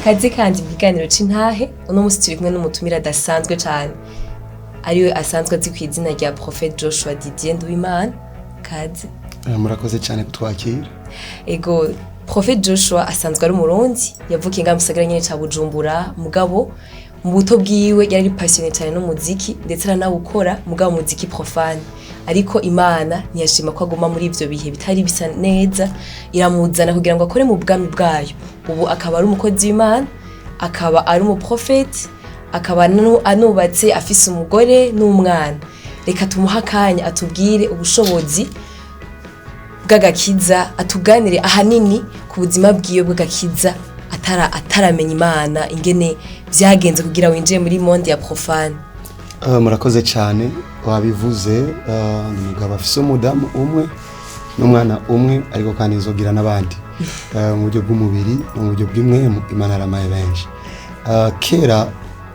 Kaze kandi mu kiganiro c'intahe. Uno musi turi kumwe n'umutumire adasanzwe cane, ariwe asanzwe azi kw'izina rya Prophète Joshua Didier Nduwimana. Kaze. Murakoze cyane kutwakira. Ego, Prophète Joshua asanzwe ari Umurundi, yavukiye ngaha mu gisagara nyene ca Bujumbura. Mugabo mu buto bwiwe yari passionné cyane n'umuziki, ndetse aranawukora, mugabo umuziki profane. Ariko Imana ntiyashima ko aguma muri ivyo bihe bitari bisa neza, iramuzana kugira ngo akore mu bwami bwayo. Ubu akaba ari umukozi w'Imana, akaba ari umuprofeti, akaba anubatse, afise umugore n'umwana. Reka tumuhe akanya atubwire ubushobozi bw'agakiza, atuganire ahanini ku buzima bwiwe bw'agakiza ataramenya Imana, ingene vyagenze kugira winjiye muri monde ya profane. Murakoze cyane. Wabivuze, ni umugabo afise umudamu umwe n'umwana umwe, ariko kandi nzogira n'abandi. Mu buryo bw'umubiri no mu buryo bw'impwemu, Imana yaramaye benshi. Kera,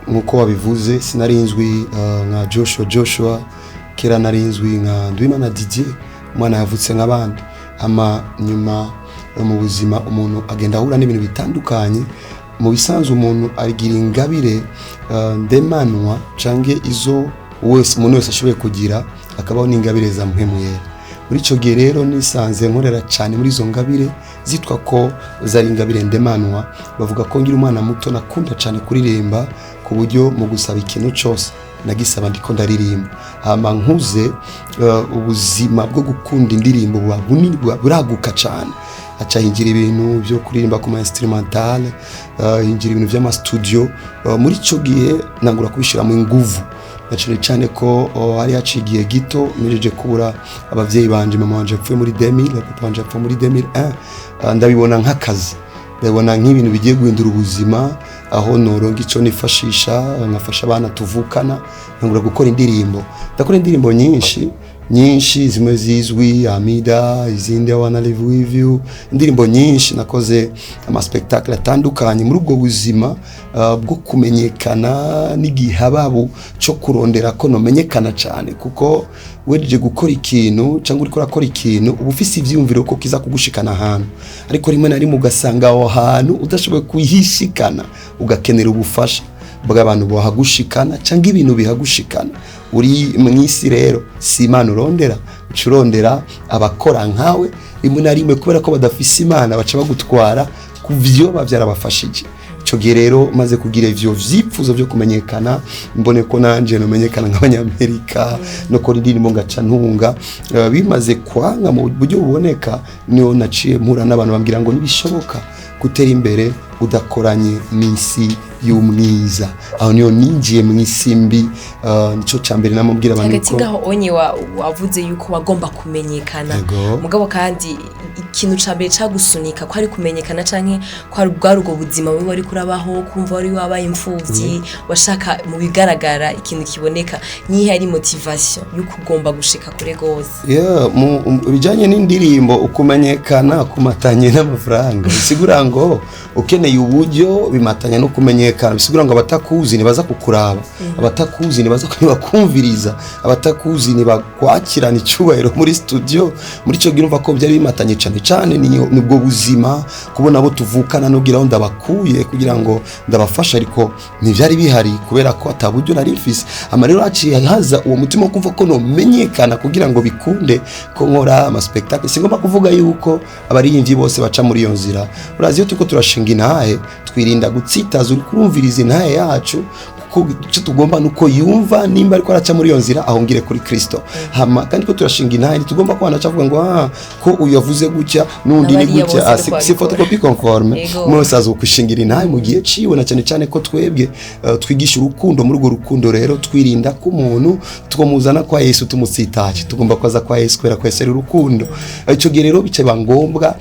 nk'uko wabivuze, sinari nzwi nka Joshua Joshua. Kera nari nzwi nka Nduwimana Didier, umwana yavutse nk'abandi. Ama nyuma mu buzima umuntu agenda ahura n'ibintu bitandukanye. Mu bisanzwe umuntu agira ingabire ndemanwa canke izo wese umuntu wese ashoboye kugira, akabaho n'ingabire za Mpwemu Yera. Muri ico gihe rero nisanze nkorera cyane muri izo ngabire zitwa ko zari ingabire ndemanwa. Bavuga ko ngira umwana muto nakunda cyane kuririmba, ku buryo mu gusaba ikintu cyose nagisaba ndiko ndaririmba. Hama nkuze, ubuzima bwo gukunda indirimbo buba bunini, buba buraguka cyane. Haca hinjira ibintu byo kuririmba ku ma instrumental, hinjira ibintu by'ama studio. Muri ico gihe nangura kubishiramo inguvu, na cyane cyane ko hari haciye igihe gito mpejeje kubura abavyeyi banje. Mama wanje yapfuye muri 2000, papa wanje yapfuye muri 2001. Ndabibona nk'akazi, ndabibona nk'ibintu bigiye guhindura ubuzima, aho noronka ico nifashisha, nkafasha abana tuvukana. Nkangura gukora indirimbo, ndakora indirimbo nyinshi nyinshi, zimwe zizwi, Amida, izindi I Wanna Live With You, indirimbo nyinshi. Nakoze ama spectacle atandukanye muri ubwo buzima bwo kumenyekana n'igihababu cyo kurondera ko nomenyekana cyane, kuko wejeje gukora ikintu cyangwa uriko urakora ikintu, uba ufise ivyiyumviro ko kiza kugushikana ahantu, ariko rimwe na rimwe ugasanga aho hantu udashoboye kuhishikana, ugakenera ubufasha bw'abantu bohagushikana cyangwa ibintu bihagushikana. Uri mw'isi rero, si Imana urondera, uca urondera abakora nkawe. Rimwe na rimwe, kubera ko badafise Imana, baca bagutwara ku vyo bavyarabafashije. Ico gihe rero maze kugira ivyo vyipfuzo vyo kumenyekana, mbone ko nanje nomenyekana nk'Abanyamerika no kora indirimbo ngaca ntunga. Bimaze kwanga mu buryo buboneka, niho naciye mpura n'abantu bambwira ngo ntibishoboka gutera imbere udakoranye n'isi y'umwiza. Aho niho ninjiye mu isi mbi. Nico ca mbere namubwira abantu Hagati ko ngaho onye wavuze yuko wagomba kumenyekana. Yego. Mugabo kandi ikintu ca mbere cagusunika ko ari kumenyekana, canke ko ari bwari ubwo buzima wewe wari kurabaho, kumva wari wabaye imfuvyi, washaka mu bigaragara ikintu kiboneka, nihe ari motivation yuko ugomba gushika kure gose? Yeah, mu bijanye n'indirimbo, ukumenyekana kumatanye n'amafaranga. Bisigura ngo ukeneye uburyo bimatanye no kumenyekana. Bisigura ngo abatakuzi ntibaza kukuraba, abatakuzi ntibaza ntibakumviriza, abatakuzi ntibakwakirana icyubahiro muri studio. Muri icyo gihe urumva ko byari bimatanye cyane cyane nibwo buzima, kubona abo tuvukana n'ubwira aho ndabakuye kugira ngo ndabafasha, ariko ntibyari bihari kubera ko ata buryo nari mfise. Ama rero haciye haza uwo mutima wo kumva ko nomenyekana kugira ngo bikunde ko nkora ama spectacle. Singomba kuvuga yuko abaririmbyi bose baca muri iyo nzira. Urazi, iyo turiko turashinga intahe, twirinda gutsitaza uri kurumviriza intahe yacu, kuko icyo tugomba nuko yumva nimba ariko araca muri iyo nzira ahungire kuri Kristo. Hama kandi ko turashinga intahe, ntitugomba ko avuga ngo ah, ko uyu yavuze gutya n'undi ni N'abariya gutya. bose Ah, niko si babikora. photocopie conforme. Yego. Umwe wese aza gushingira intahe mu gihe ciwe, na cyane cyane ko twebwe twigisha urukundo. Muri urwo rukundo rero twirinda ko umuntu twamuzana kwa Yesu tumutsitaje. Tugomba kwaza kwa Yesu kubera ko Yesu ari urukundo. Ico gihe rero bica ngombwa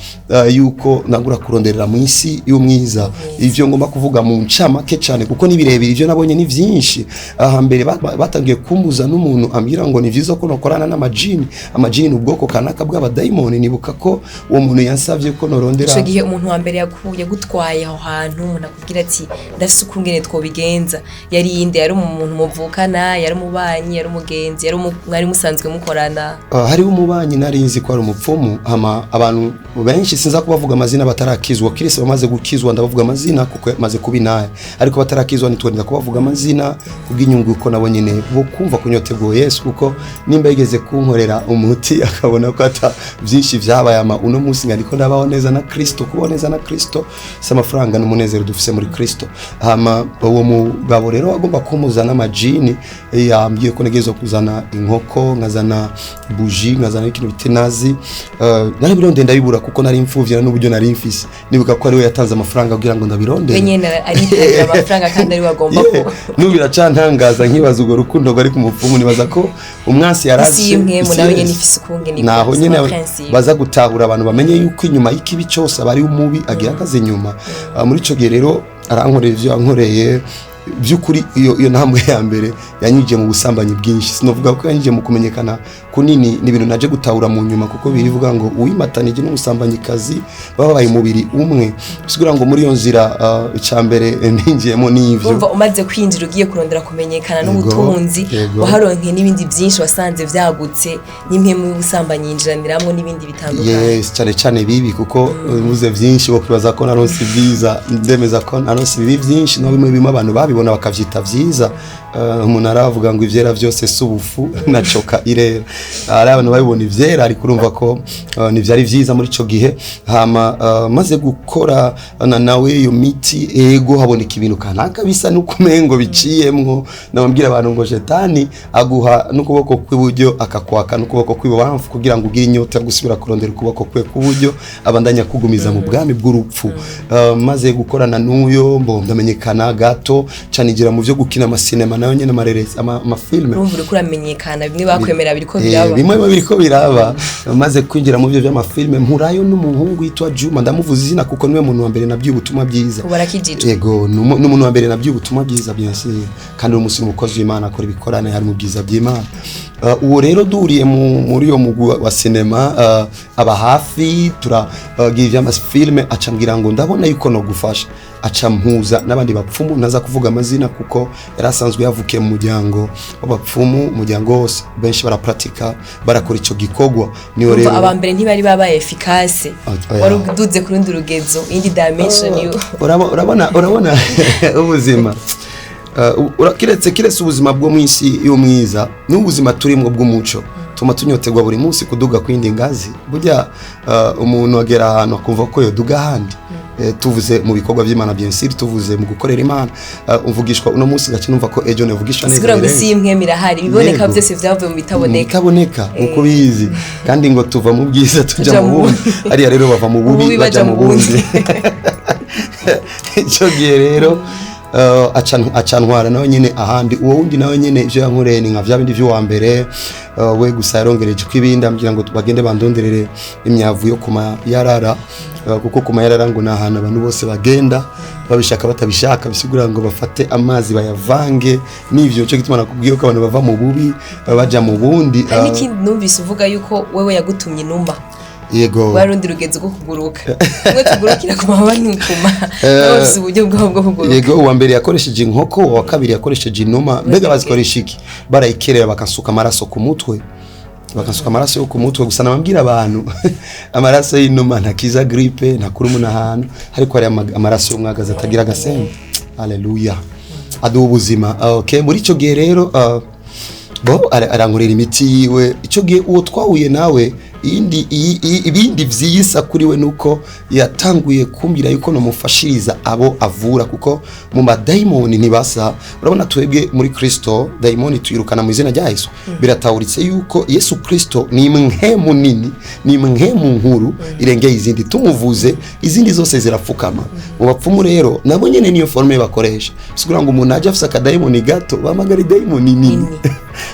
yuko nangura kuronderera mu isi y'umwiza. Ivyo ngomba kuvuga mu ncamake cyane, kuko ni birebire, ivyo nabonye ni ni vyinshi. Aha mbere batangiye kumbuza n'umuntu ambwira ngo ni vyiza ko nokorana n'amajini. Amajini ni ubwoko kanaka bw'abadayimoni. Nibuka ko uwo muntu yansavye ko norondera. Ico gihe umuntu wa mbere yagutwaye aho hantu, umuntu akubwira ati ndafise ukungene twobigenza, yari inde? Yari umuntu muvukana, yari umubanyi, yari umugenzi, yari mwari musanzwe mukorana? Hariho umubanyi nari nzi ko ari umupfumu. Hama abantu benshi sinza kubavuga amazina batarakizwa, kirese bamaze gukizwa ndabavuga amazina kuko maze kuba inaye, ariko batarakizwa ntitwenda kubavuga amazina kubw'inyungu ko nabo nyene bo kumva kunyotegwa Yesu, kuko nimba yigeze kunkorera umuti akabona ko ata byinshi vyabaye, ama uno munsi ngariko ndabaho neza na Kristo. Kubaho neza na Kristo si amafaranga, n'umunezero dufise muri Kristo. Hama uwo mugabo rero agomba kumuzana amajini, yambwiye ko ntegerezwa kuzana inkoko, nkazana buji, nkazana ikintu bita nazi. Narabirondeye ndabibura kuko nari imfuvyi n'uburyo nari mfise. Nibuka ko ariwe yatanze amafaranga kugira ngo ndabirondere. We nyene aritangira amafaranga kandi ari we agomba Yeah. ku N'ubu biracantangaza, nkibaza urwo rukundo rwari ku mupfumu. Nibaza ko umwansi yarazi. Isi y'imwemu nawe nyene ifise ukungene Naho ikora, nyene sama principe. baza gutahura, abantu bamenye yuko inyuma y'ikibi cyose aba ari umubi agihagaze inyuma. Muri ico gihe rero arankorera ivyo yankoreye. By'ukuri iyo ntambwe ya mbere yanyinjiye mu busambanyi bwinshi. Sinovuga ko yanyinjiye mu kumenyekana kunini, ni ibintu naje gutahura mu nyuma, kuko birivuga ngo uwimatanije n'umusambanyikazi babaye umubiri umwe. Bisigura ngo muri iyo nzira, icya mbere ninjiyemo n'ivyo. Urumva umaze kwinjira ugiye kurondera kumenyekana n'ubutunzi, Yego. waharonke n'ibindi byinshi, wasanze vyagutse n'imwe mu busambanyi yinjiraniramwo n'ibindi bitandukanye. Yes, cyane cyane bibi, kuko mvuze byinshi bo kwibaza ko naronse ibyiza. Ndemeza ko naronse ibibi byinshi, no bimwe bimwe abantu babibona bakavyita vyiza. Umuntu aravuga ngo ivyera vyose si ubufu na coka irera. Hari abantu babibona ivyera, ariko urumva ko ntivyari vyiza muri ico gihe. Hama maze gukora na nawe iyo miti, ego, haboneka ibintu kanaka bisa n'ukumengo biciyemwo. Nababwira abantu ngo shetani aguha n'ukuboko kw'iburyo akakwaka n'ukuboko kw'ibubamfu kugira ngo ugire inyota yo gusubira kurondera ukuboko kwe kw'uburyo, abandanya kugumiza mu bwami bw'urupfu. Maze gukorana n'uyo mbo ndamenyekana gato, canigira mu byo gukina amasinema nayo nyene, amareresi, amafilme. Urumva uriko uramenyekana, bimwe bakwemera biriko biraba. Bimwe biba biriko biraba. Maze kwinjira mu byo by'amafilme, mpurayo n'umuhungu yitwa Juma. Ndamuvuza izina kuko niwe muntu wa mbere nabwiye ubutumwa bwiza. Ubu arakijijwe? Yego, ni umuntu wa mbere nabwiye ubutumwa bwiza, bien sûr, kandi uyu munsi ni umukozi w'Imana, akora ibikorane, hari mu bwiza by'Imana. Uwo rero duhuriye muri uyo mugwi wa sinema, aba hafi turagira ivy'amafilme, aca ambwira ngo ndabona yuko nogufasha, aca mpuza n'abandi bapfumu ntaza kuvuga amazina kuko yari asanzwe yavukiye mu muryango w'abapfumu. Umuryango wose benshi barapratika, barakora ico gikorwa. Niyo Urumva rero aba mbere ntibari babaye efficace. Oya. Wari uduze ku rundi rugezo, iyindi dimension yo Urabona ubuzima, kiretse ubuzima bwo mu isi y'umwiza n'ubuzima turimo bw'umuco, tuma tunyoterwa buri munsi kuduga kwindi ngazi. Burya umuntu agera ahantu akumva ko yoduga ahandi. Tuvuze mu bikorwa by'Imana, bien sûr, tuvuze mu gukorera Imana. Umvugishwa uno munsi gace numva ko ejo nevugishwa neza Sigura ngo birenze. isi y'imwe irahari, ibiboneka Yego. byose vyavuye mu bitaboneka. Bitaboneka nkuko bizi, kandi ngo tuva mu bwiza tuja Tuja mu mu bundi. Hariya rero bava mu bubi bubi baja baja mu mu bundi. bundi. Icyo gihe rero aca ntwara nawe nyine ahandi. Uwo wundi nawe nyine ivyo yankoreye ni nka vya bindi vy'uwa mbere. We gusa yarongereje ko ibindi, ambwira ngo bagende bandonderere imyavu yo kuma yarara, kuko kuma yarara ngo ni ahantu abantu bose bagenda babishaka batabishaka. Bisigura ngo bafate amazi bayavange n'ivyo. Cyo gituma nakubwiye ko abantu bava mu bubi baja mu bundi. Hari n'ikindi numvise uvuga yuko wewe yagutumye inuma. Yego. Rwa rundi rugenzo rwo kuguruka, umwe tugurukira ku mababa ntukuma, nabo bafise uburyo bwabo bwo kuguruka. Yego, uwa mbere yakoresheje inkoko, uwa kabiri yakoresheje inuma. Mbega bazikoresha iki? Barayikerera bakasuka amaraso ku mutwe, bakasuka amaraso yo ku mutwe. Gusa nababwira abantu, amaraso y'inuma ntakiza grippe, ntakura umuntu ahantu, ariko hari amaraso y'umwagazi atagira agasembe. Haleluya, aduha ubuzima. Okay, muri icyo gihe rero bo arankorera imiti yiwe. Icyo gihe uwo twahuye nawe iyindi ibindi vyiyisa kuri we nuko yatanguye kumbwira yuko nomufashiriza abo avura, kuko mu madayimoni ntibasa. Urabona twebwe muri Kristo dayimoni tuyirukana mu izina rya Yesu. Biratahuritse yuko Yesu Kristo ni imwemu nini, ni imwemu nkuru irengeye izindi. Tumuvuze izindi zose zirapfukama. Mu bapfumu rero nabo nyene niyo forme bakoresha. Sikugira ngo umuntu aje afise akadayimoni gato, bahamagara idayimoni nini. Nini.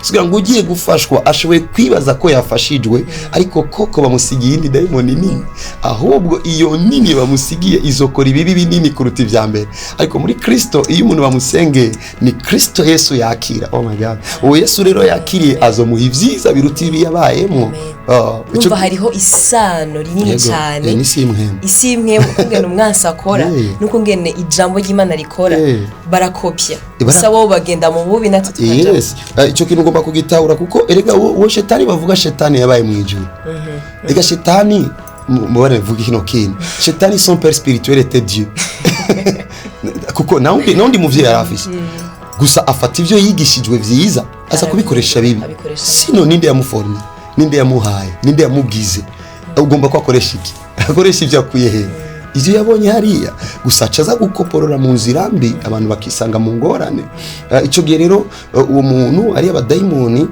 Sikugira ngo ugiye gufashwa ashoboye kwibaza ko yafashijwe, ariko Ariko koko bamusigiye iyindi dayimoni nini, ahubwo iyo nini bamusigiye izokora ibibi binini kuruta ivya mbere. Ariko muri Kristo, iyo umuntu bamusengeye, ni Kristo Yesu yakira. Oh my God, uwo Yesu rero yakiriye azomuha ivyiza biruta ibi yabayemo. Oh, Numva hariho isano rinini Yego, cyane. N'isi y'impwemu. Isi imwe, ukungene umwansi akora n'ukungene ijambo ry'Imana rikora, barakopya. Gusa wowe bagenda mu bubi, natwe tukaja. Yes. Ico kintu ugomba kugitahura, kuko erega uwo shetani bavuga, shetani yabaye mu ijuru. Erega shetani, mubare mvuga kino kintu, shetani, son père spirituel était Dieu, kuko nawundi muvyeyi yari afise. Gusa afata ivyo yigishijwe vyiza, aza kubikoresha bibi. Abikoresha. Sino ninde yamuformye? Ninde yamuhaye? Ninde yamugize? Ugomba ko akoresha iki? Akoresha ivyo akuye he? Ivyo yabonye hariya. Gusa aca aza gukoporora mu nzira mbi, abantu bakisanga mu ngorane. Ico gihe rero, uwo muntu ari abadayimoni,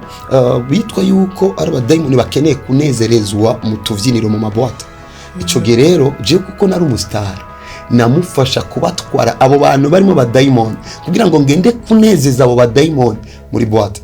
bitwa yuko ari abadayimoni bakeneye kunezerezwa mu tuvyiniro, mu ma boîtes. Ico gihe rero je, kuko nari umusitari, namufasha kubatwara abo bantu barimo badayimoni, kugira ngo ngende kunezeza abo badayimoni muri boîte.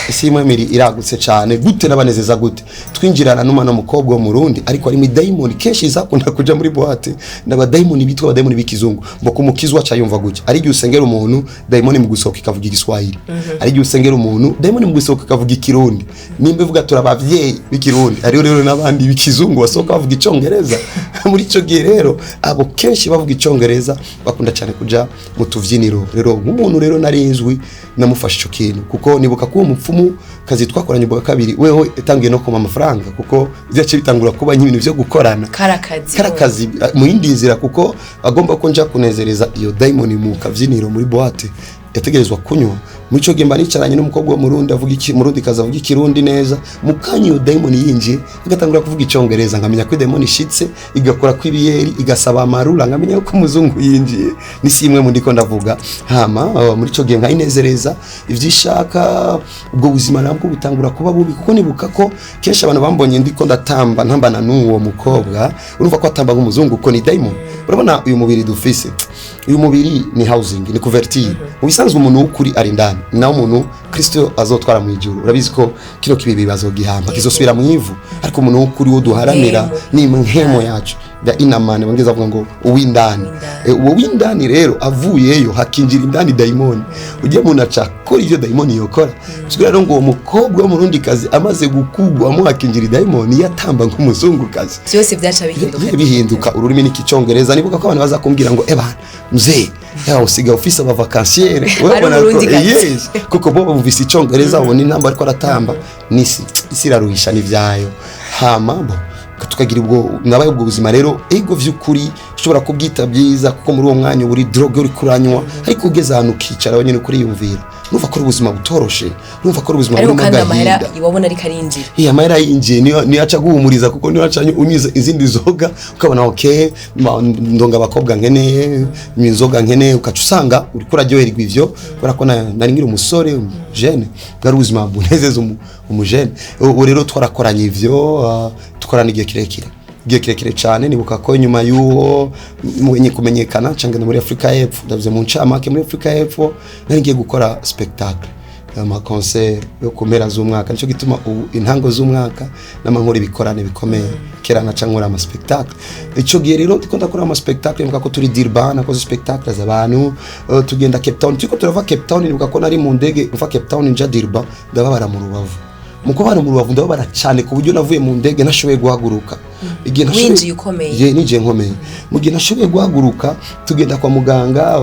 Isi imwe iragutse cyane. Gute n'abanezeza gute? Twinjirana n'umwana w'umukobwa wo mu Rundi, ariko harimo idayimoni. Kenshi zakunda kuja muri boîte n'abadayimoni bitwa abadayimoni b'ikizungu. Ngo kumukizwa aca yumva gutya. Ari igihe usengera umuntu, dayimoni mu gusohoka ikavuga Igiswahili. Ari igihe usengera umuntu, dayimoni mu gusohoka ikavuga Ikirundi. Nimba ivuga turi abavyeyi b'Ikirundi, hariho rero n'abandi b'ikizungu basohoka bavuga Icongereza. Muri ico gihe rero, abo kenshi bavuga Icongereza bakunda cyane kuja mu tuvyiniro. Rero nk'umuntu rero narinzwi, namufashe ico kintu, kuko nibuka ko uwo mupfumu kazi twakoranye ubwa kabiri, weho yatangiye no kuma amafaranga, kuko byaciye bitangura kuba nk'ibintu vyo gukorana. Karakazi. Karakazi mu yindi nzira, kuko agomba ko nja kunezereza iyo dayimoni mu kavyiniro, muri boîte, yategerezwa kunywa. Muri ico gihe mba nicaranye n'umukobwa wo Murundi avuga iki, Murundi kaza avuga Ikirundi neza. Mu kanya iyo dayimoni yinjiye, agatangura kuvuga Icongereza, nkamenya ko dayimoni ishitse, igakora ko ibiyeri, igasaba amarura, nkamenya ko umuzungu yinjiye. Nisi imwe mu ndiko ndavuga. Hama muri ico gihe nkayinezereza ivyo ishaka. Ubwo buzima nabwo butangura kuba bubi, kuko nibuka ko kenshi abantu bambonye ndiko ndatamba, ntambana n'uwo mukobwa. Urumva ko atamba nk'umuzungu, ko ni dayimoni. Urabona uyu mubiri dufise, uyu mubiri ni housing, ni couverture. Mu bisanzwe umuntu w'ukuri ari indani, ni nawe umuntu Kristo azotwara mu ijuru. Urabizi ko kino kibibi bazogihamba, kizosubira mu ivu, ariko umuntu w'ukuri wo duharanira ni impwemu yacu, the inner man. Bongeza avuga ngo uw'indani. Uw'indani. Uwo w'indani rero avuyeyo, hakinjira indani dayimoni. Ujye umuntu aca akora ivyo dayimoni yokora. Sigura rero ngo uwo mukobwa w'Umurundi kazi amaze gukugwamo, hakinjira dayimoni, yatamba nk'umuzungukazi. Byose byaca bihinduka. Bihinduka, ururimi n'ikicongereza. Nibuka ko abantu baza kumbwira ngo: "Ebana mzee, yawe usigaye ufise aba vacanciers." Ari Umurundikazi. Yes, kuko bo bumvise Icongereza, babona intamba ariko aratamba. Nisi isi iraruhisha n'ivyayo. Hama bo tukagira ubwo nabaye ubwo buzima rero. Ego, vy'ukuri ushobora kubwita byiza, kuko muri uwo mwanya uba uri drogue, uri kuranywa, ariko ugeze ahantu ukicara wenyine kuriyumvira, numva ko ari ubuzima butoroshe, numva ko ari ubuzima Ariko burimo kandi amahera agahinda. iwabona ariko arinjira. Iya, amahera yinjiye niyo aca guhumuriza, kuko niyo aca unyuze izindi nzoga ukabona okay, ndonga abakobwa nkeneye, nywa inzoga nkeneye, ukaca usanga uriko uraryoherwa ivyo, kubera ko nari nkiri umusore jeune. Bwari ubuzima bunezeza umujene. Ubu rero twarakoranye ivyo, dukorana igihe kirekire, igihe kirekire cyane. Nibuka ko nyuma y'uwo mwenye kumenyekana cangenda muri Afrika y'Epfo. Ndavuze mu ncamake, muri Afrika y'Epfo nari ngiye gukora spectacle, ama concert yo ku mpera z'umwaka. Nicyo gituma ubu intango z'umwaka n'amankora ibikorane bikomeye. Kera naca nkora ama spectacle. Ico gihe rero ndiko ndakora ama spectacle, nibuka ko turi Durban, nakoze spectacle z'abantu, tugenda Cape Town. Turiko turava Cape Town, nibuka ko nari mu ndege mva Cape Town nja Durban, ndababara mu rubavu. Mu kubabara mu rubavu, ndababara cyane ku buryo navuye mu ndege nashoboye guhaguruka. Igihe Winjiye ukomeye. Ye, ninjiye nkomeye. Mu gihe nashoboye guhaguruka, tugenda kwa muganga,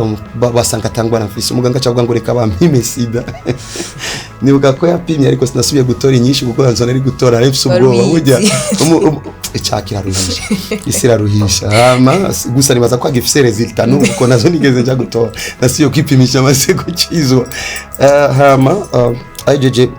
basanga atangwa na mfise. Umuganga acavuga ngo reka bampime sida. Nibuka ko yapimye, ariko sinasubiye gutora inyinshi, kuko nzona ari gutora nari mfise Wari ubwoba. ubizi. Burya icyaha kiraruhisha, isi iraruhisha. Hama gusa nibaza ko agifise résultat n'ubu, kuko nazo nigeze nja gutora, nasubiye kwipimisha amaze gukizwa. Hama ajeje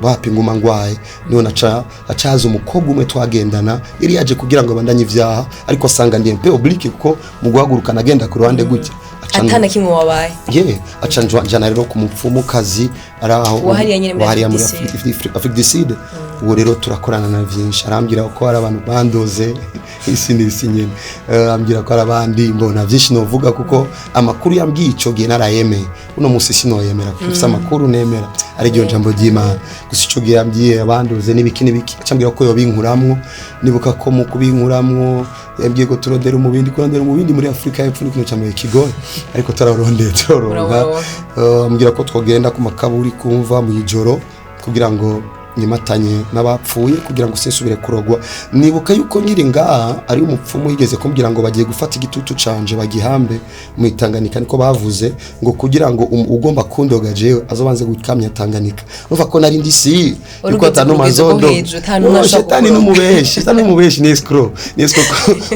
wapi, nguma ngwaye. Niho naca acaza umukobwa umwe twagendana, yari yaje kugira ngo abandanye ivyaha, ariko asanga ndi un peu oblique, kuko mu guhaguruka nagenda ku ruhande gutya. Aca Atana kimwe wabaye? Ye, aca njana rero ku mupfumukazi ari aho. Wahariya nyene muri Wahariya muri Afrique du Afrique du Sud. Uwo rero turakorana na vyinshi, arambwira ko hari abantu bandoze isi n'isi nyene. Ambwira ko hari abandi mbona vyinshi novuga, kuko amakuru yambwiye ico gihe narayemeye, uno musi sinoyemera kuko mfise amakuru nemera ari ryo jambo ry'Imana. Gusa ico gihe yambwiye abandoze n'ibiki n'ibiki, aca ambwira ko yobinkuramwo. Nibuka ko mu kubinkuramwo yambwiye ko turondera umubindi. Kurondera umubindi muri Afrika y'Epfo ni ikintu ca mbere kigoye, ariko turarondeye, turoronka. Uraworonka. Ambwira ko twogenda ku makaburi kumva mu ijoro kugira ngo nyimatanye n'abapfuye, kugira ngo sinsubire kurogwa. Nibuka yuko nkiri ngaha ari umupfumu yigeze kumbwira ngo bagiye gufata igitutu canje bagihambe mu Itanganika, niko bavuze, ngo kugira ngo ugomba kundoga jewe azobanze gukamya Tanganyika. Urumva ko nari ndi si Wari yuko ugeze ku atanu rugero rwo mazondo. hejuru, ata n'umwe No, ashobora shetani kukuroga. n'umubeshi, shetani n'umubeshi, ni escroc, ni escroc.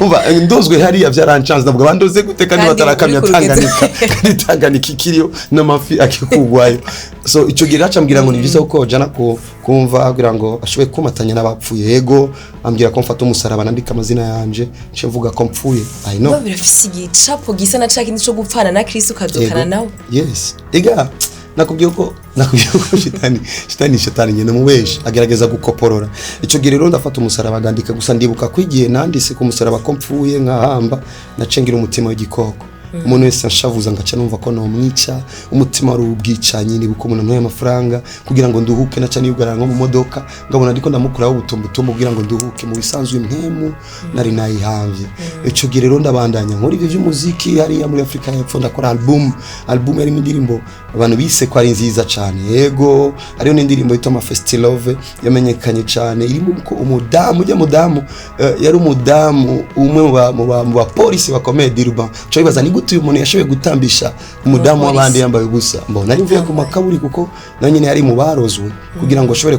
Umva, ndozwe hariya byaranshanze, ndavuga bandoze gute kandi Kandi batarakamya uri ku rugezo. Tanganyika, kandi Tanganyika ikiriyo n'amafi akikugwayo. So ico gihe raca ambwira ngo ni byiza ko jana ku kumva kugira ngo ashobore kumatanya n'abapfuye. Yego, ambwira ko mfata umusaraba nandika amazina yanje, nce mvuga ko mpfuye. I know. Biba birafise igicapo gisa na ca kindi co gupfana na Kristo ukazukana Yego. nawe. Yes, ega nakubwiye ko shitani nyene mubeshi agerageza gukoporora. Ico gihe rero ndafata umusaraba ndandika. Gusa ndibuka ko igihe nanditse ku musaraba ko mpfuye nkahamba, nacengira umutima w'igikoko. Umuntu wese anshavuza ngaca numva ko nomwica. Umutima wari ubwicanyi. Nibuka umuntu antoye amafaranga kugira ngo nduhuke, naca niyugarara nko mu modoka, ngabona ndiko ndamukuraho ubutumbutumbu kugira ngo nduhuke. Mu bisanzwe impwemu nari nayihamvye. Ico gihe rero ndabandanya nkora ivyo vy'umuziki hariya muri Afrika y'Epfo. Ndakora album yarimo indirimbo abantu bise ko ari nziza cane. Yego, hariyo n'indirimbo yitwa Mafestilove yamenyekanye cane, irimo ko umudamu ujya mudamu, yari umudamu umwe mu bapolisi bakomeye Durban. Uca wibaza ni gute uyu muntu yashoboye gutambisha umudamu Umupolisi. w'abandi yambaye ubusa. Mbona nari mvuye ku makaburi, kuko na nyine yari mu barozwe kugira ngo ashobore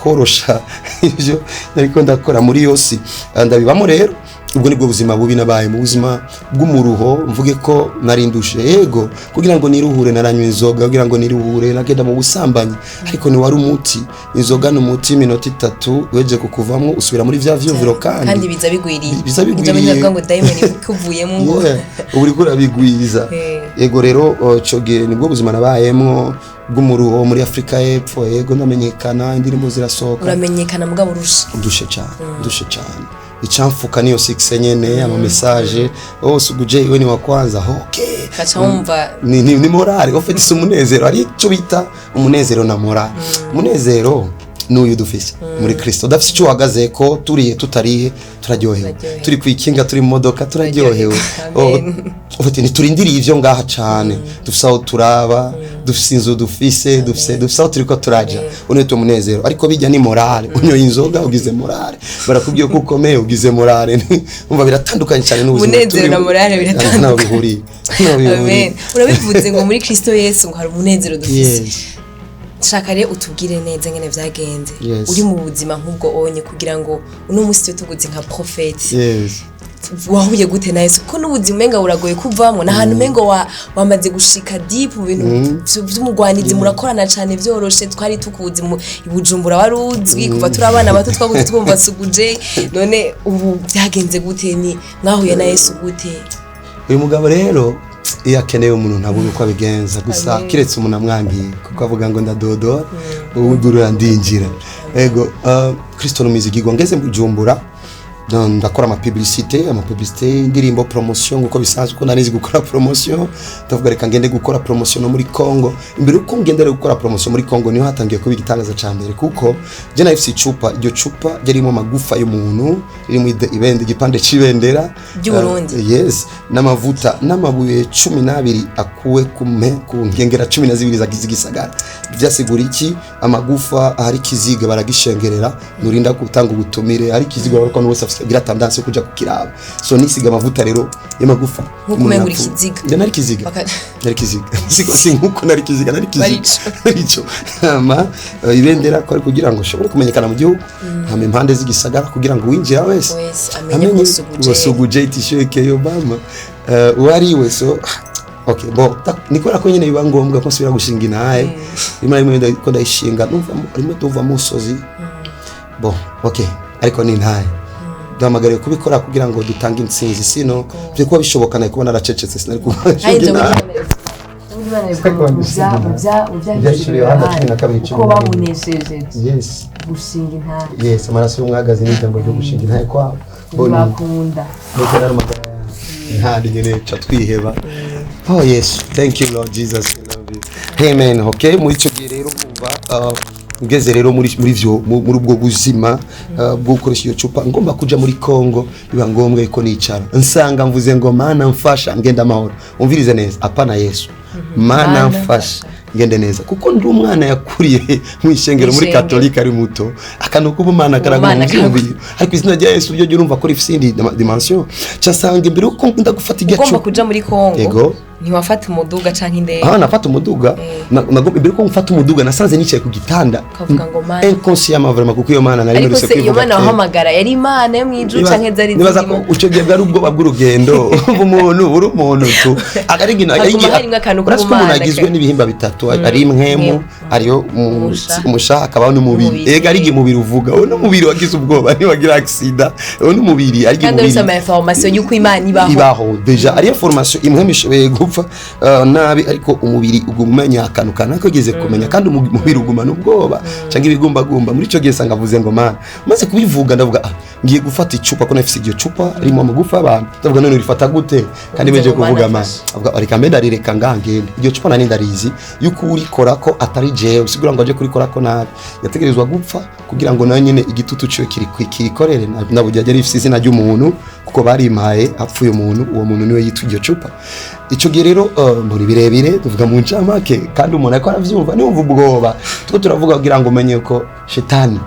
korosha ivyo nariko ndakora muri yosi. Ndabibamo rero. Ubwo nibwo buzima bubi nabaye mu buzima bw'umuruho, mvuge ko narindushe. Yego, kugira ngo niruhure naranywa inzoga, kugira ngo niruhure nagenda mu busambanyi, ariko ni wari umuti. Inzoga ni umuti iminota 3, weje kukuvamwo usubira muri vya vyumviro kandi. Kandi biza bigwiriye. Biza bigwiriye. Ibyo bavuga ngo dayimoni kuvuyemo ngo Yeah, ubu uriko urabigwiza. Yego rero, ico gihe nibwo buzima nabayemwo bw'umuruho muri Afrika y'Epfo. Yego, ndamenyekana, indirimbo zirasohoka. Uramenyekana mugabo urusha. Ndushe cyane, ndushe cyane. Icamfuka niyo succès nyene, ama message: "Oh, Sugu J, we ni wa kwanza." Okay. Kaca wumva Ni morale en fait, si umunezero. Ari icyo bita umunezero na morale. Umunezero n'uyu dufise muri Kristo, udafise icyo uhagaze ko turiye tutariye turaryohewe. Turaryohewe. Turi kwikinga, turi mu modoka, turaryohewe. Oh, Amen. en fait ntiturindiriye ivyo ngaha cane. Dufise aho turaba, dufise inzu, dufise aho turiko turaja. Uno ni umunezero, ariko bijya ni morale. Unyoye inzoga ugize morale, barakubwiye ko ukomeye ugize morale. Umva, biratandukanye cyane n'ubuzima Umunezero na turimo. morale biratandukanye. Ntaho bihuriye, ntaho bihuriye. Amen. Urabivuze ngo muri Kristo Yesu ngo hari umunezero dufise. Yes. Shaka rero utubwire neza ngene vyagenze Yes. uri mu buzima nk'ubwo onye, kugira ngo uno munsi tube tuguze nka prophète. Yes. Wahuye gute na Yesu? Ko n'ubuzima umenga buragoye kuvamwo, n'ahantu umengo wamaze gushika deep mu bintu vy'umugwanizi, murakorana cane vyoroshe. Twari tukuzi mu i Bujumbura, wari uzwi kuva turi abana bato, twakuze twumva Suguje. None ubu vyagenze gute? Ni mwahuye na Yesu gute? Uyu mugabo rero iyo akeneye umuntu ntabura uko abigenza gusa. Amen. Kiretse umuntu amwangiye, kuko avuga ngo ndadodora, uwugurura ndinjira. Ego, Kristo numizigirwa. Ngeze mu Bujumbura, ndakora ama publicité, indirimbo, promotion nkuko bisanzwe, ko nari nzi gukora promotion. Ndavuga reka ngende gukora promotion no muri Congo. Imbere uko ngenda rero gukora promotion muri Congo, niho hatangiye kuba igitangaza ca mbere, kuko je nari mfise icupa. Iryo cupa ryarimo amagufa y'umuntu, ririmo ibende, igipande c'ibendera ry'Uburundi. Yes, n'amavuta n'amabuye 12 akuwe ku nkengera 12 zagize igisagara. Vyasigura iki? Amagufa, ahari ikiziga baragishengerera, nurinda gutanga ubutumire. Hari ikiziga bariko wese afise agira tendance yo kuja kukiraba. So nisiga amavuta rero y'amagufa. Nkuko umenga uri ikiziga. Nari ikiziga. Nari ikiziga, siko si nkuko nari ikiziga, nari ikiziga. Barico. Barico. Hama ibendera ko ari kugira ngo ushobore kumenyekana mu gihugu, hama impande z'igisagara kugira ngo uwinjira wese Wese amenye ko Suguje. Ngo Suguje tisheke Obama uwo ari we. So okay, bon, ni kubera ko nyine biba ngombwa ko nsubira gushinga intahe rimwe na rimwe, ko ndayishinga numva rimwe tuva musozi. Bon, okay, ariko ni intahe. Duhamagariwe kubikora kugira ngo dutange intsinzi, sino byo kuba bishoboka nari kuba naracecetse, sinari kuba. Ari ijambo Ibyahishuriwe Yohana 12, uko bamunesheje Yes. gushinga intare. Yes, amaraso y'umwagazi n'ijambo ryo gushinga intahe kwabo. Ntibakunda. Nuko rero amagara ntandi nyene ca twiheba. Oh yes, thank you Lord Jesus, we love you, amen. Okay, muri ico gihe rero urumva, ngeze rero muri vyo muri ubwo buzima bwo gukoresha iyo cupa, ngomba kuja muri Congo, biba ngombwa ko nicara nsanga mvuze ngo: "Mana mfasha ngenda amahoro." Umvirize neza, apana Yesu, Mana Mana mfasha ngende neza, kuko ndi umwana yakuriye mu ishengero muri Ishengero. Katolika, ari muto, akantu k'ubumana karaguma mu Ubumana vyumviro, ariko izina rya Yesu ryo urumva ko rifise indi dimension. Casanga imbere yuko nkunda gufata irya Ugomba cupa kuja muri Kongo, Yego. ntiwafata umuduga canke indege? Ah, nafata umuduga. Imbere yuko mfata umuduga nasanze nicaye ku gitanda. Ukavuga ngo Mana. Inconsciemment vraiment, kuko iyo Mana nari Ariko mperutse se iyo kwivuga Mana kera. wahamagara yari Imana yo mw'ijuru canke zari Nibaza ko zirimo? icyo gihe bwari ubwoba bw'urugendo. Umuntu uri umuntu tu Haguma harimwo akantu uretse ko umuntu k'ubumana agizwe n'ibihimba bitatu, ari impwemu, Impwemu. ariyo Umusha. umusha, akabaho n'umubiri. Umubiri. Ega ari igihe umubiri uvuga, uwo n'umubiri wagize ubwoba ntiwagira accident, uwo n'umubiri ari igihe Kandi uretse umubiri ama information y'uko Imana ibaho. Ibaho déjà, ariyo formation. Impwemu ishoboye gupfa nabi, ariko umubiri uguma umenya akantu kanaka ugeze kumenya, kandi umubiri ugumana ubwoba cyangwa ibigumbagumba. Muri icyo gihe sanga avuze ngo Mana, maze kubivuga ndavuga: "Ah, ngiye gufata icupa," ko nafise iryo cupa ririmo amagufa y'abantu. Ndavuga: "None urifata gute kandi Uvuze meje ngo Mana kuvuga Mana?" mfasha. Avuga: "Reka mbe ndarireka ngaha ngende." Iryo cupa nani ndarizi yuko urikora ko atari jewe, sigura ngo aje kurikora ko nabi, yategerezwa gupfa kugira ngo nawe nyene igitutu ciwe kiri kirikorere. Nabujya yari rifise izina ry'umuntu, kuko barimpaye apfuye umuntu, uwo muntu niwe yitwa iryo cupa. Ico gihe rero muri birebire tuvuga mu ncamake, kandi umuntu ariko aravyumva niwumva ubwoba tuko turavuga kugira ngo umenye ko shetani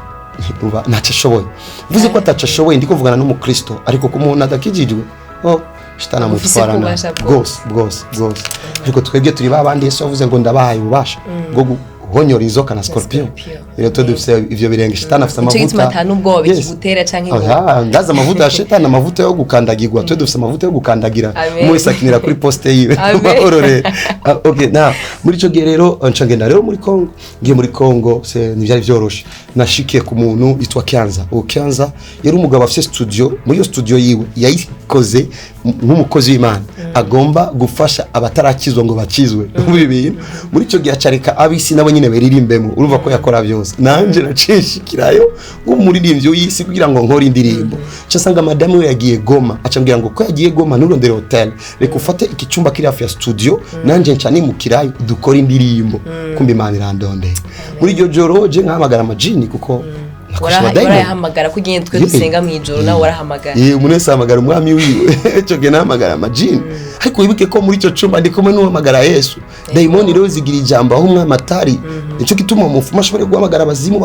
uba ntacyo ashoboye. Mvuze ko ataco ashoboye, ndiko mvugana n'umukristo, ariko ku muntu adakijijwe, oh, shetani Ufise amutwara ububasha nabi. Bwose bwose bwose. Ariko twebwe turi babandi Yesu yavuze ngo: "Ndabahaye ububasha bwo guhonyora inzoka na scorpion." Scorpion. Rero twe dufise ivyo birenge, shetani afise Nico amavuta. gituma ata n'ubwoba Yes. bikigutera canke ngo Oya, ndazi amavuta ya shetani, amavuta yo gukandagirwa. Twe dufise amavuta yo gukandagira. Amen. Umwe wese akinira kuri poste yiwe. Amen. Amahoro rero. Ah, okay, now muri ico gihe rero nca ngenda rero muri Congo. Ngiye muri Congo se ntivyari vyoroshe. Nashikiye ku muntu yitwa Kianza. Uwo Kianza yari umugabo afise studio. Muri iyo studio yiwe yayikoze nk'umukozi w'Imana agomba gufasha abatarakizwa ngo bakizwe muri ibi bintu. Muri ico gihe acareka abisi nabo nyine baririmbemo. Urumva ko yakora byose, nanje nacishikirayo nk'umuririmbyi w'isi kugira ngo nkore indirimbo. Nca nsanga madamu we yagiye Goma, acambwira ngo ko yagiye Goma nturondere hotel, reka ufate iki cyumba kiri hafi ya studio, nanje nca nimukirayo dukore indirimbo. Kumbe Imana irandondeye muri iryo joro, je nkahamagara amajini kuko nakoresha abadayimoni. Warayahamagara ko ugenda, twe dusenga mu ijoro, nawe warahamagara. Ye, umuntu wese ahamagara umwami wiwe. Icyo gihe nahamagara amajini, ariko wibuke ko muri icyo cyumba ndi kumwe n'uhamagara Yesu. Dayimoni rero zigira ijambo aho umwami atari. Nicyo gituma umupfumu ashobora guhamagara abazimu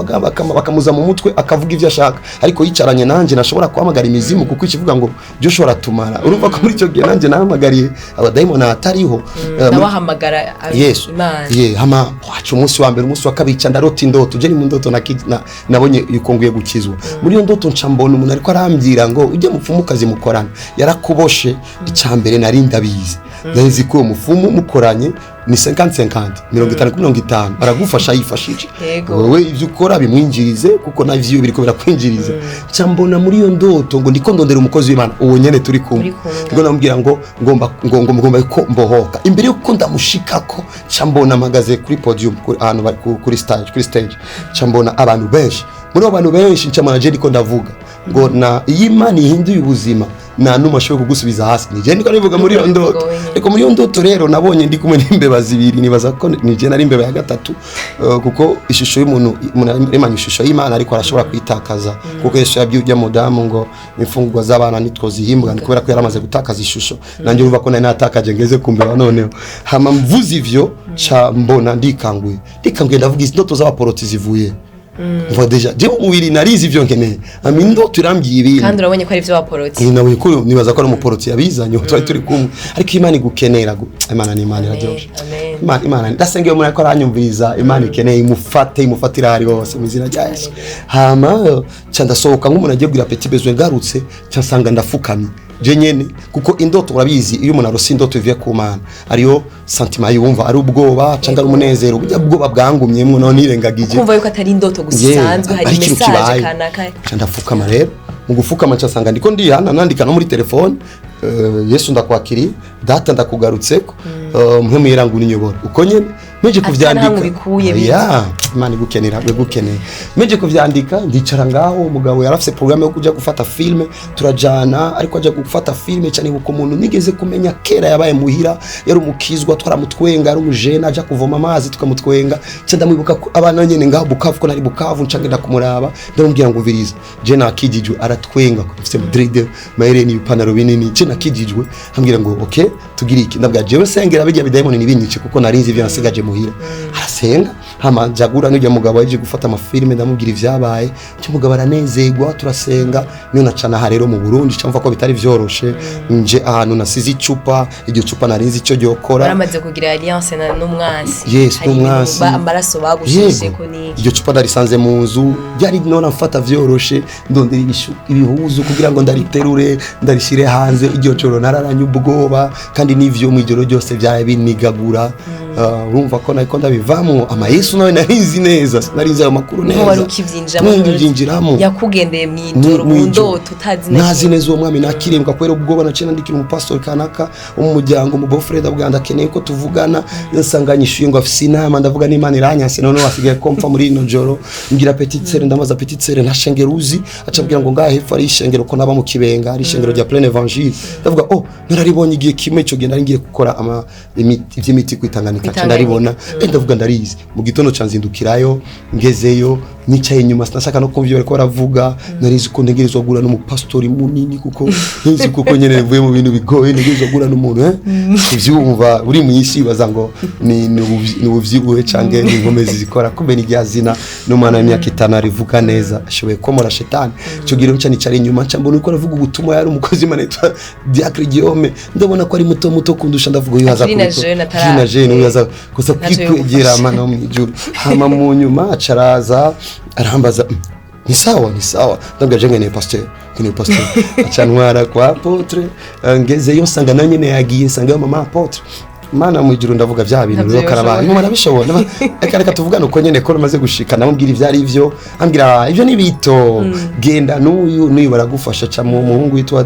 bakamuza mu mutwe akavuga ibyo ashaka, ariko yicaranye nanjye nashobora guhamagara imizimu, kuko ikivuga ngo Joshua aratumara. Urumva ko muri icyo gihe nanjye nahamagariye abadayimoni ahatariho. Nawe ahamagara Yesu. Imana. Ye, hama wacu umunsi wa mbere, umunsi wa kabiri, ca ndarota indoto. Je ni mu ndoto nabonye yuko nguye gukizwa. Muri iyo ndoto nca mbona umuntu ariko arambwira ngo ujye mupfumukazi mukorana yarakuboshe. Icya mbere nari ndabizi, nari ko uwo mupfumu mukoranye ni 50-50, 50 kuri 50, aragufasha yifashije. Wowe ibyo ukora bimwinjirize, kuko navyo biriko birakwinjiriza. Nca mbona muri iyo ndoto ngo ndiko ndondera umukozi w'Imana uwo nyene turi kumwe. Muri kumwe. Ndiko namubwira ngo ngomba ngo ngomba ko mbohoka. Imbere yuko ndamushikako, nca mbona mpagaze kuri podium, kuri ahantu kuri stage. Nca mbona abantu benshi. Muri abo bantu benshi nca mbona je ndiko ndavuga ngo na iyi Imana ihinduye ubuzima, nta n'umwe ashoboye kugusubiza hasi. Ni je ndiko nivuga muri iyo ndoto. Wenyine. Ariko muri iyo ndoto rero nabonye ndi kumwe n'imbeba zibiri, nibaza ko ni je nari imbeba ya gatatu, kuko ishusho y'umuntu, umuntu aremanye ishusho y'Imana, ariko arashobora kuyitakaza, kuko Yesu yabwiye ujya mudamu ngo imfungurwa z'abana nitwozihimbwa, ni kubera ko yaramaze gutakaza ishusho. Nanjye urumva ko nari natakaje ngeze ku mbeba. Noneho hama mvuze ivyo, ca mbona ndikanguye, ndavuga izi ndoto z'abaporoti zivuye mva déjà jewe umubiri narizi ivyo nkeneye, ama indoto irambwiye ibindi. Kandi urabonye ko ari ibyo waporoti. Ni nawe ko nibaza ko ari umuporoti yabizanye twari turi kumwe, ariko Imana igukenera Imana ni Imana iraryoshe. Amen. Imana ndasenga iyo umuntu ariko aranyumviriza, Imana ikeneye imufate, imufatire aho ari hose mu izina rya Yesu. Hama ca ndasohoka nk'umuntu agiye kugira petit besoin, ngarutse ca nsanga ndafukamye je nyene, kuko indoto urabizi, iyo umuntu arose indoto ivuye ku Mana, ariyo sentiment yumva, ari ubwoba cyangwa ari umunezero. Burya bwoba bwangumyemwo none nirengagije Kumva yuko atari indoto gusa Yeah, isanzwe, hari ari ikintu message kibaye. kanaka. Ca ndapfukama rero. Mu gufukama nsanga ndiko ndihana, nandika no muri telefone: "Yesu, ndakwakiriye. Data, ndakugarutseko. Mpwemu Yera, nguninyobora." Uko nyene meje Ata kuvyandika. nahamwe ubikuye bize. Ya, Imana igukenera, igukeneye. Meje kuvyandika, ndicara ngaho. Umugabo yarafise programme yo kuja gufata film, turajana. Ariko aja gufata film cyane, uko umuntu nigeze kumenya kera yabaye muhira, yari umukizwa, twaramutwenga, ari umujene aja kuvoma amazi tukamutwenga. Nca ndamwibuka ko abana nyene ngaho Bukavu, ko nari Bukavu. Nca ngenda kumuraba, ndamubwira ngo: "Umviriza, je nakijijwe." Aratwenga ko mfise dread, mahereni, ibipantaro binini. "Je nakijijwe." Ambwira ngo: "Okay, tugira iki?" Ndabwira: "Jewe sengera bijya bidayimoni nibinyice, kuko narinzi ivyo nasigaje muhira." Arasenga, hama njagura n'ujya mugabo yaje gufata amafilme, ndamubwira ivyabaye. Cyo mugabo aranezerwa, turasenga. Niyo nacana aha rero mu Burundi, cyumva ko bitari vyoroshe. Nje ahantu nasize icupa, iryo cupa narinzi icyo ryokora. Baramaze kugira alliance n'umwansi. Yes, Hari ibintu n'umwansi. Amaraso bagusheshe ko niki. Iryo cupa ndarisanze mu nzu, byari none mfata vyoroshe, ndondera ibihuzu kugira ngo ndariterure, ndarishyire hanze. Iryo joro nararanye ubwoba, kandi n'ivyo mu ijoro ryose byaraye binigagura. Urumva ko nariko ndabivamo amayesu, nawe narizi neza, narizi ayo makuru Niho wari neza. ukivyinjiramo. Nari nkivyinjiramo. Yakugendeye mw'ijoro, mu Mw'ijoro. ndoto, utazi na Ntazi kimwe. neza uwo mwami nakirembwa kubera ubwoba. Naciye nandikira umupastori kanaka wo mu muryango, mu beau-frère, ndavuga ndakeneye ko tuvugana. Nsanga nyishuye ngo afise inama. Ndavuga n'Imana iranyanse, none wasigaye ko mpfa muri ino joro. Mbwira petite sœur, ndabaza petite sœur: "Nta shengero uzi?" Aca abwira ngo ngaha hepfo ari ishengero, ko naba mu Kibenga, ari ishengero rya Plein Évangile. Ndavuga: "Oh, nararibonye igihe kimwe." Ico gihe nari ngiye gukora ama ivy'imiti kwitanganika. Kwitanganyika. Ndaribona. Ndavuga ndarizi. Mu gitondo ca nzindukirayo, ngezeyo nicaye inyuma, sinashaka no kumva ibyo bariko baravuga. Narizi ko ntegerezwa guhura n'umupasitori munini, kuko nzi kuko nyene mvuye mu bintu bigoye, ntegerezwa guhura n'umuntu kuvyumva uri mu isi baza ngo ni ubuvyibuhe canke ni inkomezi zikora, kumbe ni rya zina n'umwana w'imyaka 5 arivuga neza, ashoboye komora shetani. Ico gihe nca nicara inyuma, nca mbona uko aravuga ubutumwa. Yari umukozi w'Imana yitwa Diacre Guillaume. Ndabona ko ari muto muto kundusha, ndavuga uyu aza Akiri na kubikora. jeune, Akiri na jeune, uyu aza gusa Ntacyo kwikwegera yogufasha. Mana wo mw'ijuru. Hama mu nyuma acaraza arambaza: "Ni sawa, ni sawa?" Ndabwira: "Je nkeneye pasteur, nkeneye pasteur." Aca ntwara kwa apôtre. Ngezeyo nsanga nawe nyene yagiye, nsanga mama apôtre. Mana mu ijuru, ndavuga vya bintu Ntabyo rero karabaye. yoshoboye. Mama arabishobora. Reka reka tuvugane uko nyene ko namaze gushika. Namubwira ivyo ari vyo, ambwira: "Ivyo ni bito, genda n'uyu n'uyu baragufasha." Ca mu muhungu witwa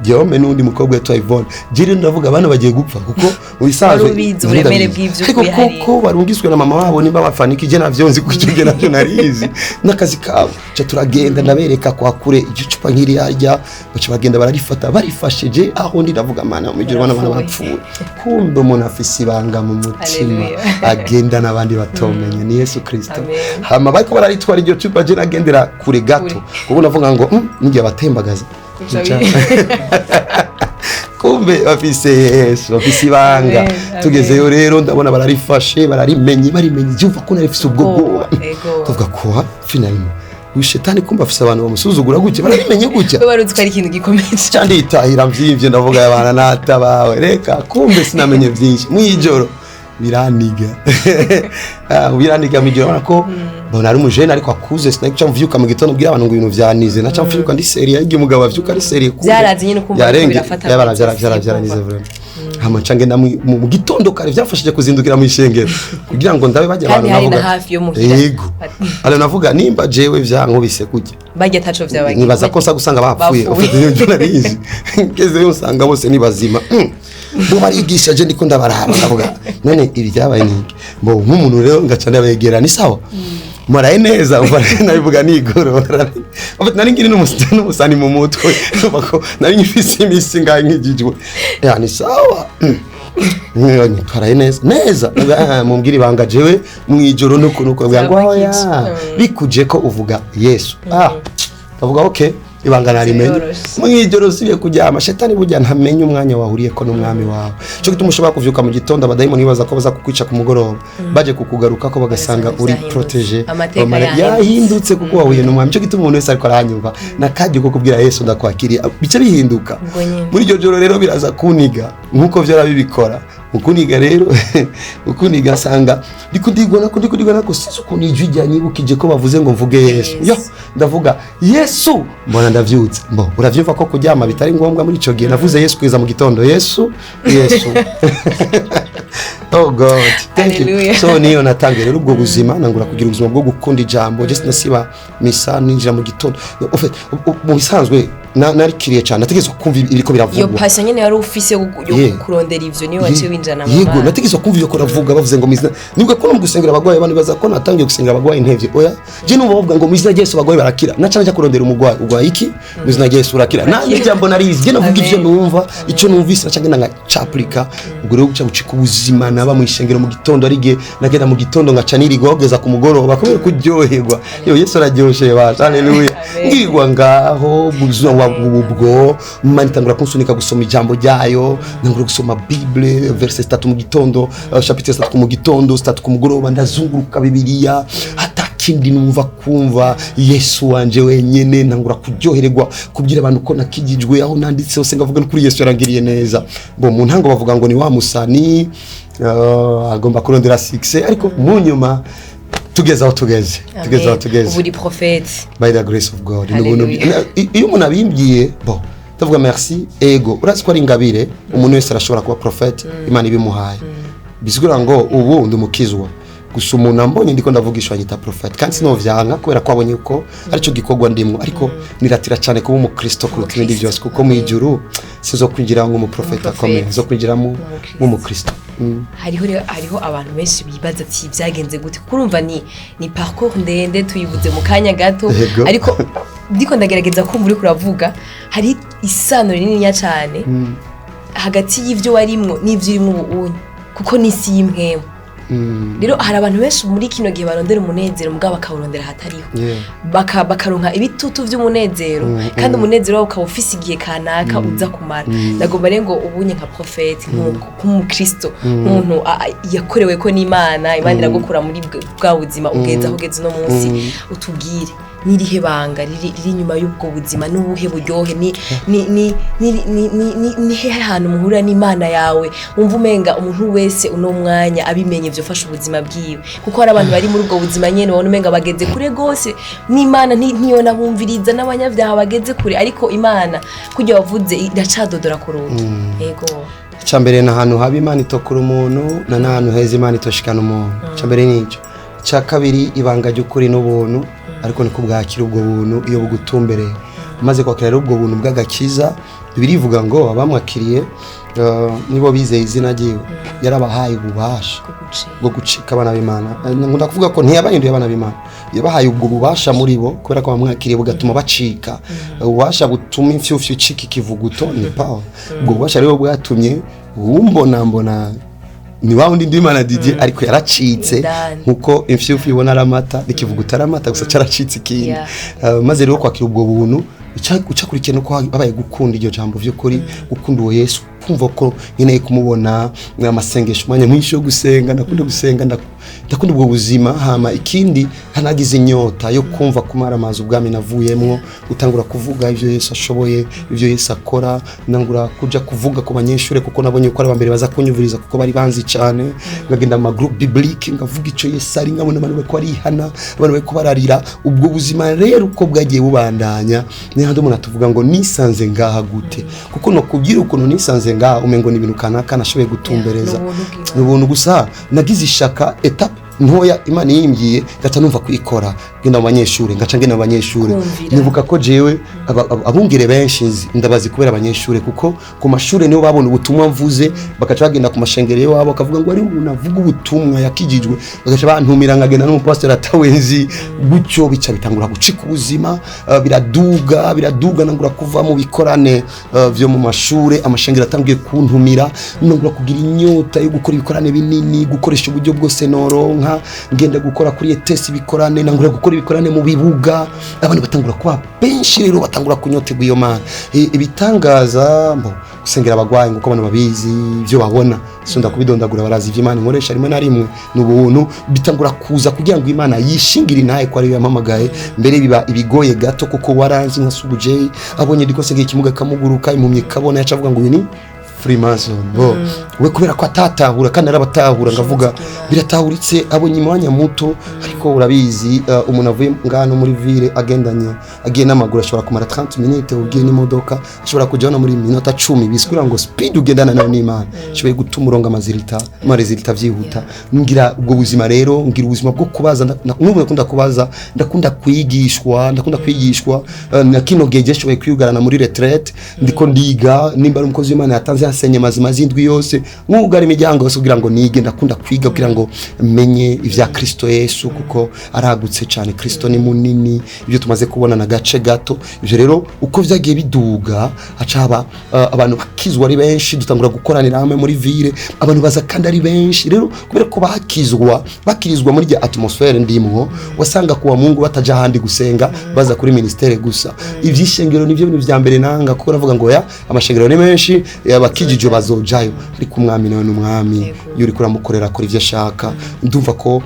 Diome n'undi mukobwa witwa Yvonne. Jiri ndavuga abana bagiye gupfa, kuko mu bisanzwe Wari ubizi uburemere ndabizi. bw'ivyo Ariko bihari. koko barungiswe na mama wabo, nimba bafanika ije navyo nzi, kuko icyo gihe navyo narizi n'akazi kabo. Ca turagenda, ndabereka kwa kure igicupa nk'iri yarya, baca bagenda bararifata. Barifashije aho ndi, ndavuga: "Mana mu ijuru, bana bana Barapfuye." barapfuye. Kumbe umuntu afise ibanga mu mutima Haleluya. agenda n'abandi batomenye, ni Yesu Kristo. Amen. Hama bariko bararitwara iryo cupa, je nagendera kure gato, Kure. kuko navuga ngo nigiye batembagaza. Uca Kumbe bafise Yesu, bafise ibanga. Amen, amen. Tugezeyo rero ndabona bararifashe, bararimenye. Barimenye, jumva ko narifise ubwo bwoba. Ego. Tuvuga ko finalement uyu shetani kumbe afise abantu bamusuzugura gutya, bararimenye gutya. We wari uzi ko ari ikintu gikomeye Ca nditahira mvyivyo, ndavuga: "Abana natabawe." Reka, kumbe sinamenye vyinshi. Mwijoro biraniga. Biraniga mwijoro, urabona ko mbona ari umujene ariko akuze. Sinaca mvyuka mu gitondo mbwira abantu ngo ibintu vyanize, naca mvyuka ndi sérieux. Igihe umugabo avyuka ari sérieux, kumbe Vyarazi nyene ukumva ariko yarenge birafata yabara akazi, vyaranize kumva. vraiment. Hama nca ngenda mu gitondo kare, vyamfashije kuzindukira mu ishengero kugira ngo ndabe bajya Kandi abantu. hari na Navuga hafi yo muhira. Yego, alors navuga nimba jewe vyankubise kujya, Bajya ataco vyabagiye. nibaza ko nsa gusanga bapfuye. Bapfuye. Ufite ibyo narizi, ngezeyo nsanga bose ni bazima. Bo barigisha, je ndiko ndabaraba, ndavuga: "None ibi byabaye ni iki?" Bo nk'umuntu rero ngaca ndabegera: "Ni sawa, maraye neza?" Umva, nabivuga nigorora. Ufite nari ngiri n'umusani mu mutwe. Urumva ko nari ngifise imisi ngahe nkijijwe. Ya, ni sawa. Twaraye neza neza. Mumbwire ibanga, jewe mwijoro nuko nuko bwa ngo oya bikuje ko uvuga Yesu. Ndavuga: "Okay, ibanga narimenye." Vyoroshe. Mwijoro usubiye kuryama, shetani burya ntamenye umwanya wahuriye ko n'umwami wawe. Cyo gituma ushobora kuvyuka mu gitondo, abadayimoni bibaza ko baza kukwica ku mugoroba, baje kukugaruka ko bagasanga uri Vyahindutse. protégé. Amateka Bamara- yahindutse. Yahindutse kuko wahuye n'umwami. Cyo gituma umuntu wese ariko aranyumva nakajya ko kubwira Yesu ndakwakiriye, bice bihinduka. Ubwo nyene. Muri iryo joro rero biraza kuniga nkuko vyara bibikora ukuniga. Rero ukuniga nsanga ndiko ndigona ko ndiko ndigona ko sinzi ukuntu ijwi ryanyibukije ko bavuze ngo mvuge Yesu. Yesu. Yo, ndavuga Yesu, mbona ndavyutse. Mbo uravyumva ko kuryama bitari ngombwa muri ico gihe. Navuze Yesu kugeza mu gitondo: "Yesu, Yesu." Oh God, thank you. Hallelujah. So niyo natangiye rero ubwo buzima, nangura kugira ubuzima bwo gukunda ijambo. Je sinasiba misa, ninjira mu gitondo. En fait, mu bisanzwe narikiriye cyane, nategerezwa kumva ibiriko Iyo biravugwa. passion nyene wari ufise yo kurondera ivyo, niyo waciye winjana mu Yego. Mana. Nategerezwa kumva ibyo koravuga. Bavuze ngo mwizina, nibwo ko no mu gusengera abagwayi, abantu baza ko natangiye gusengera abagwayi ntevye. Oya, je numva bavuga ngo mu izina rya Yesu abagwayi barakira, naca naja kurondera umugwayi: "Ugwaye iki?" "Mu izina rya Yesu urakira." Nanjye ijambo narizi, je navuga ivyo Amen. numva, icyo numvise naca ngenda ngacapurika. Ubwo rero guca gucika ubuzima, naba mu ishengero mu gitondo, ari igihe nagenda mu gitondo ngaca nirigwa kugeza ku mugoroba kubera kuryoherwa. Yo, Yesu araryoshe basha, haleluya. Amen. Ngirwa ngaho mu buzima ubwo, Imana itangura kunsunika gusoma ijambo ryayo. Ntangura gusoma Bible, verset 3 mu gitondo, chapitre 3 mu gitondo, 3 ku mugoroba. Ndazunguruka Bibiliya, hata kindi numva kumva Yesu wanje wenyene. Ntangura kuryohererwa kubwira abantu ko nakijijwe. Aho nanditse hose ngavuga kuri Yesu yarangiriye neza. Bo mu ntango bavuga ngo ni wa musani, agomba kurondera succès, ariko mu nyuma tugeze aho tugeze, tugeze aho tugeze. Ubu uri prophète. By the grace of God. Ni ubuntu. Hallelujah. Iyo umuntu abimbwiye, bo ndavuga merci. Ego, urazi ko ari ingabire, umuntu wese arashobora kuba prophète Imana ibimuhaye. Bisigura ngo ubu ndi umukizwa gusa. Umuntu ambonye ndiko ndavugisha anyita prophète, kandi sinovyanka kubera ko abonye ko aricyo gikorwa ndimwo, ariko niratira cyane kuba umukristo kuruta ibindi byose, kuko mu ijuru sizokwinjira nk'umuprofete akomeye, nzokwinjiramo nk'umukristo. Hariho rero, hariho abantu benshi bibaza ati byagenze gute, kuko urumva ni parcours ndende, tuyivuze mu kanya gato. Ariko ndiko ndagerageza kumva uriko uravuga, hari isano rininiya cyane hagati y'ivyo warimwo n'ivyo urimwo ubu unye, kuko n'isi y'impwemu. Rero hari abantu benshi muri kino gihe barondera umunezero, mugabo bakawurondera ahatariho. Bakaronka ibitutu vy'umunezero, kandi umunezero wabo ukaba ufise igihe kanaka uza kumara. Ndagomba rero ngo ubunye nka prophète, nk'umukristo, nk'umuntu yakorewe ko n'Imana, Imana iragukura muri bwa buzima ugeze aho ugeze uno munsi, utubwire n'irihe banga riri inyuma y'ubwo buzima, n'ubuhe buryohe, ni hehe hantu muhurira n'Imana yawe wumva umenga umuntu wese uno mwanya abimenye vyofasha ubuzima bwiwe, kuko hari abantu bari muri ubwo buzima nyene babona umenga bageze kure gose n'Imana, ntiyona bumviriza n'abanyabyaha bageze kure, ariko Imana kurya wavuze iracadodora ku rugi. Yego. Icya mbere, ni ahantu haba Imana itokura umuntu, na n'ahantu heza Imana itoshikana umuntu. Icya mbere ni icyo. Icya kabiri, ibanga ry'ukuri n'ubuntu, ariko niko bwakira ubwo buntu iyo bugutumbereye. Umaze kwakira rero ubwo buntu bw'agakiza, birivuga ngo abamwakiriye, nibo bizeye izina ryiwe, yarabahaye ububasha bwo gucika bwo gucika abana b'Imana. Nkunda kuvuga ko ntiyabahinduye abana b'Imana, yabahaye ubwo bubasha muri bo kubera ko bamwakiriye, bugatuma bacika. Ububasha butuma imfyufyu icika ikivuguto ni power. Ubwo bubasha rero bwatumye uwumbona mbona ni wa wundi Ndimana Didier, ariko yaracitse. Indani. Nkuko imfyufyu ibona ari amata, n'ikivuguto ari amata, gusa caracitse ikindi. Maze rero kwakira ubwo buntu, ucakurikiye nuko habaye gukunda iryo jambo vy'ukuri, gukunda uwo Yesu, kumva ko nkeneye kumubona, amasengesho, umwanya mwinshi wo gusenga. Ndakunda gusenga, ndakunda ubwo buzima. Hama ikindi, hanagize inyota yo kumva kumara amazi ubwami navuyemwo, gutangura kuvuga ivyo Yesu ashoboye, ivyo Yesu akora. Nangura kuja kuvuga ku banyeshure, kuko nabonye ko ari abambere baza kunyumviriza, kuko bari banzi cyane. Ngagenda mu ma groupe biblique, ngavuga ico Yesu ari, nkabona abantu bariko barihana, abantu bariko bararira. Ubwo buzima rero uko bwagiye bubandanya, ni handi umuntu atuvuga ngo nisanze ngaha gute, kuko no kubwira ukuntu nisanze ngaha umengo ni ibintu kanaka nashoboye gutumbereza. Yeah, ni ubuntu bw'Imana. Ni ubuntu gusa. Nagize ishaka, étape ntoya Imana yimbwiye, ngaca numva kuyikora, ngenda mu banyeshure, ngaca ngenda mu banyeshure. Kumvira. Nibuka ko jewe abungere benshi nzi ndabazi kubera abanyeshure, kuko ku mashure nibo babona ubutumwa mvuze, bagaca bagenda ku mashengero iwabo bakavuga ngo ari umuntu avuga ubutumwa yakijijwe, bagaca bantumira, nkagenda n'umupasiteri atawenzi gutyo. Bica bitangura gucika ubuzima, biraduga, biraduga. Nangura kuva mu bikorane vyo mu mashure, amashengero atangiye kuntumira, nangura kugira inyota yo gukora ibikorane binini, gukoresha uburyo bwose noronka, ngenda gukora kuri ETS ibikorane, nangura gukora ibikorane mu bibuga, abantu batangura kuba benshi, rero batangura kunyoterwa iyo Mana. Ibitangaza mbo gusengera abagwayi, nguko abantu babizi ibyo babona, sunda kubidondagura, barazi ivyo Imana inkoresha rimwe na rimwe. Ni ubuntu, bitangura kuza kugira ngo Imana yishingire intahe ko ariyo yampamagaye. Mbere biba ibigoye gato, kuko waranzi nka Sugu J, abonye ndiko nsengera ikimuga kamuguruka, impumyi kabona, yaca avuga ngo uyu ni Freemason bo we kubera ko atatahura, kandi arabatahura, ngavuga bw'Imana. Biratahuritse, abonye umwanya muto, ariko urabizi, umuntu avuye ngano muri ville agendanye, agiye n'amaguru ashobora kumara 30 minutes, ugiye n'imodoka ashobora kujyaho no muri minota 10. Bisigura ngo speed ugendana nayo n'Imana ishoboye gutuma uronga ama résultats vyihuta. Ngira ubwo buzima rero, ngira ubuzima bwo kubaza, n'ubu ndakunda kubaza, ndakunda kwigishwa, ndakunda kwigishwa. Na kino gihe gishoboye kwiyugarana muri retraite, ndiko ndiga. Nimba ari umukozi w'Imana yatanze yansenye mazima z'indwi yose, mwugara imiryango yose kugira ngo nige. Ndakunda kwiga kugira ngo menye ivya Kristo Yesu, kuko aragutse cyane. Kristo ni munini, ibyo tumaze kubona na gace gato. Ivyo rero uko vyagiye biduga, haca haba abantu bakizwa ari benshi, dutangura gukoranira hamwe muri ville, abantu baza kandi ari benshi. Rero kubera ko bakizwa, bakirizwa muri rya atmosphère ndimwo, wasanga kuwa Mungu bataja ahandi gusenga, baza kuri ministère gusa. Ivyishengero nivyo bintu vya mbere nanga, kuko ravuga ngo ya amashengero ni menshi, abakijije bazojayo, ariko umwami nawe ni umwami. Iyo uriko uramukorera akora ivyo ashaka. Ndumva ko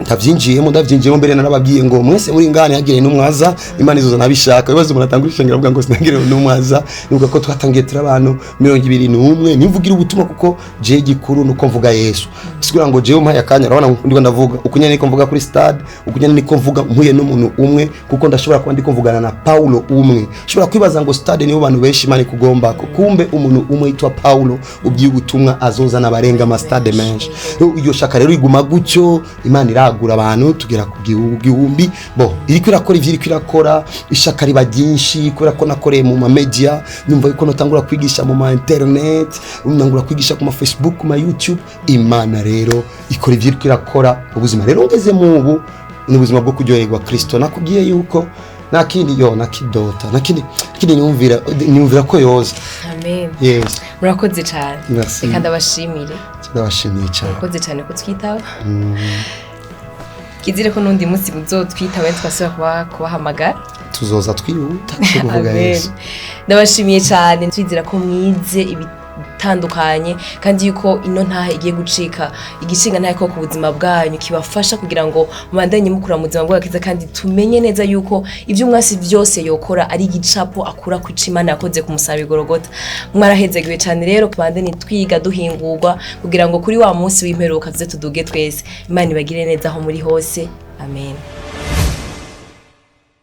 ndavyinjiyemo. Mbere narababwiye ngo mwese muri ngane hagire n'umwaza, Imana izoza nabishaka. Ibibazo umuntu atangura ishengero avuga ngo sinagire n'umwaza. Nuko ko twatangiye turi abantu 21, nimvugira ubutumwa, kuko je gikuru nuko mvuga Yesu. Sigura ngo jewe mpaye akanya, urabona ndiko ndavuga uko nyene niko mvuga kuri stade, uko nyene niko mvuga mpuye n'umuntu umwe, kuko ndashobora kuba ndiko mvugana na Paulo umwe. Ushobora kwibaza ngo stade nibo bantu benshi Imana ikugomba, kumbe umuntu umwe yitwa Paulo ubwiye ubutumwa azozana abarenga ama stade menshi. Rero iryo shaka rero riguma gutyo, Imana iragura abantu tugera ku 1000. Bo iriko irakora ivyo iriko irakora, ishaka riba ryinshi kubera ko nakoreye mu ma media, numva yuko notangura kwigisha mu ma internet, nangura kwigisha ku ma Facebook, ku ma YouTube. Imana rero ikora ivyo iriko irakora. Ubuzima rero ngeze mu ubu ni ubuzima bwo kuryoherwa Kristo. Nakubwiye yuko nta kindi yo nakidota, nta kindi nyumvira ko yoza. Amen. Yes. Murakoze cyane. Merci. Reka ndabashimire. Ndabashimiye cyane. Murakoze cyane ko twitaba. Kizire ko n'undi munsi muzotwitaba, twasubira kubahamagara. Tuzoza twihuta tukuvuga. Amen. Yesu. Ndabashimiye cyane. Twizera ko mwize ibitandukanye, kandi yuko ino ntahe igiye gucika igishinga ntahe ko ku buzima bwanyu kibafasha kugira ngo mubandanye mukura mu buzima bw'agakiza, kandi tumenye neza yuko ibyo umwasi byose yokora ari igicapo akura ku ico Imana yakoze ku musaraba i Gorogota. Mwarahezegiwe cyane. Rero tubandanye twiga, duhingurwa, kugira ngo kuri wa munsi w'imperuka tuze tuduge twese. Imana ibagire neza aho muri hose. Amen.